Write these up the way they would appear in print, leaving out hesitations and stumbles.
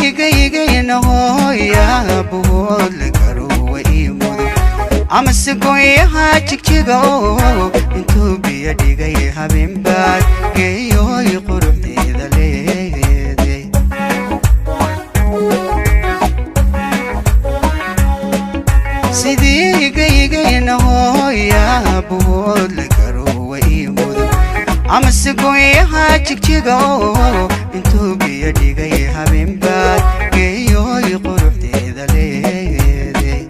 Sidii gaygayna hooya buhood la garowa ii mudo amase gooyaha jigjiga oo intuu biyo dhigay habeenbaad geeyooy quruxdeeda leeday. Sidii gaygayna hooya buhood la garowa ii mudo amase gooyaha jigjiga oo intuu biyo dhigay habeenbaad geeyooy quruxdeeda leeday.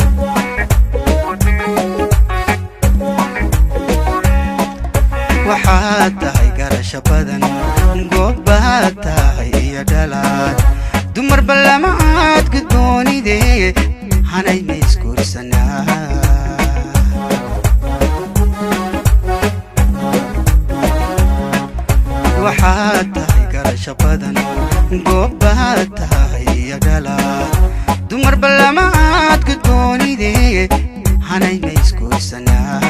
Waxaad tahay garasho badan, goobbaad tahay iyo dhalaad, dumarba lama aad gudboonide hanay ma isguursanaa. Waxaad tahay garasho badan, goobbaad tahay iyo dhalaad, dumarba lama aad gudboonide hanay ma isguursanaa.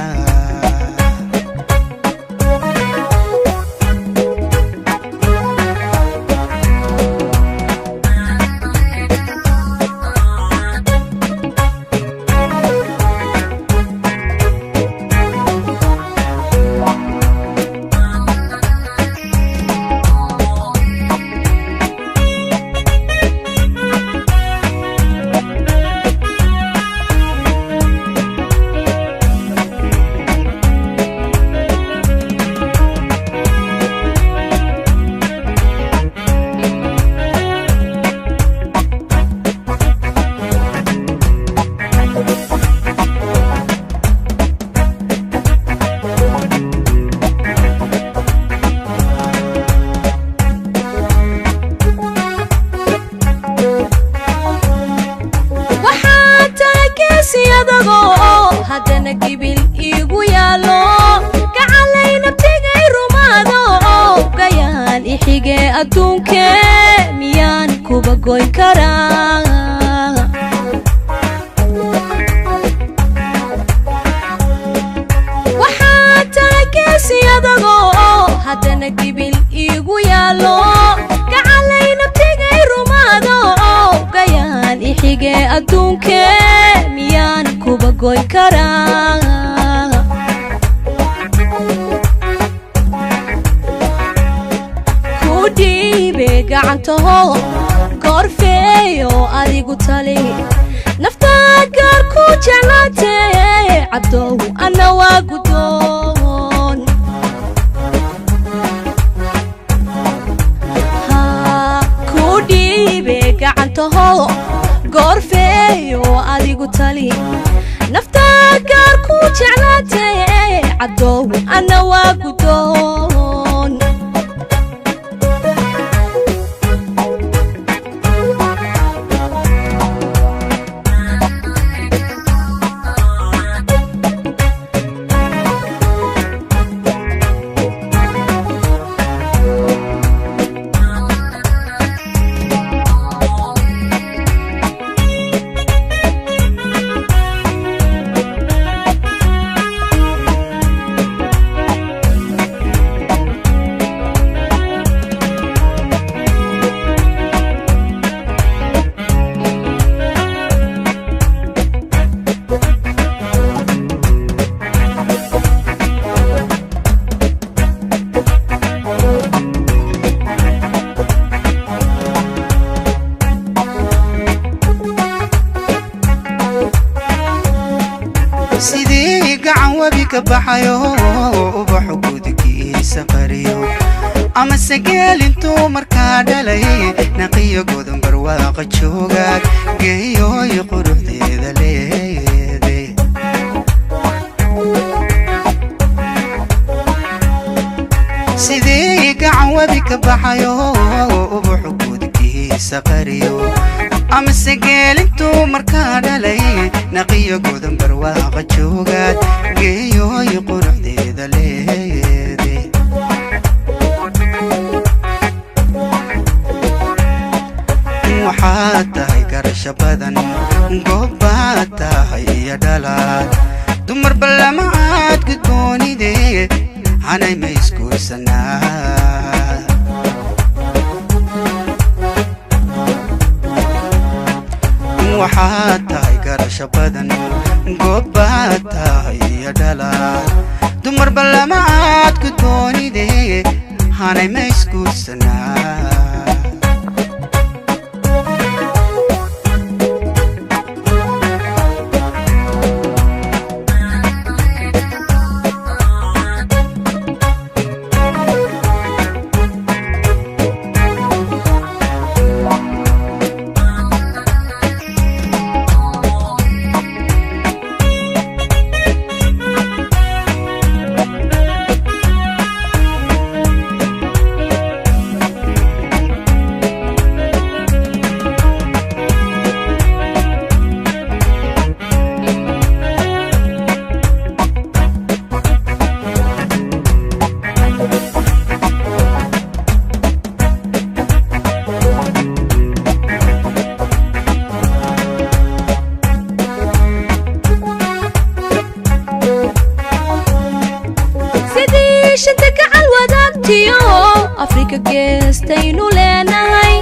Waxaad tahay geesi adagoo haddana gibil iigu yaallo, gacalay nabtigay rumaado, gayaan ixige adduunke miyaan kuba goyn karaa? Waxaad tahay geesi adagoo haddana gibil iigu yaallo, gacalay nabtigay rumaado, gayaan ixige adduunke miyaan kuba goyn karaa? Ku dhiibe gacantaho goorfeeyo adigu tali, naftaa gaar ku jeclaatee cabdow anna waa guddoon. Ku dhiibe gacantaho goorfeeyo adigu tali, naftaa gaar ku jeclaatee cabdow anna waa guddoon. Sidii gacan webi ka baxayo ubaxu gudkiisa qariyo amase geel intuu markaa dhalay naqiyo godon barwaaqa joogaad geeyooy quruxdeeda leeday. Sidii gacan webi ka baxayo ubaxu gudkiisa qariyo amase geel intuu markaa dhalay naqiyo godon barwaaqa joogaad geeyooy quruxdeeda leeday. Waxaad tahay garasho badan, goobbaad tahay iyo dhalaad, dumarba lama aad gudboonide hanay ma isguursanaa. Waxaad tahay garasho badan, goobbaad tahay iyo dhalaad, dumarba lama aad ku doonide, hanay ma isguursanaa? Sidii shanta gacal wadaagtiyo Afrika geestaynu leenahay,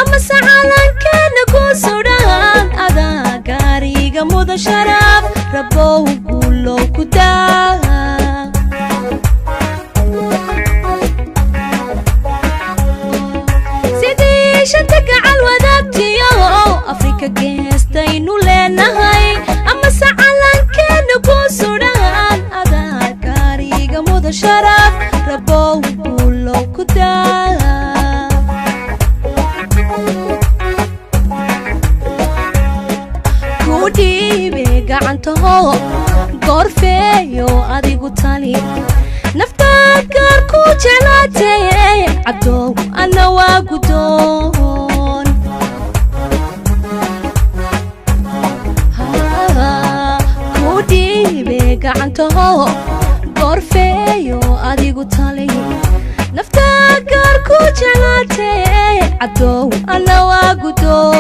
amase calankeena ku sudhan, adaa gaariga mudan sharaab, rabow guulow ku daa. Sidii shanta gacal wadaagtiyo Afrika geestaynu leenahay, amase calankeena ku sudhan, adaa gaariga mudan sharaab, rabow guulow ku daa. Ku dhiibe gacantaho, goorfeeyo adigu tali, naftaad gaar ku jeclaatee, cabdow anna waa guddoon. Ku dhiibe gacantaho, goorfeeyo adigu tali, naftaad gaar ku jeclaatee, cabdow anna waa guddoon.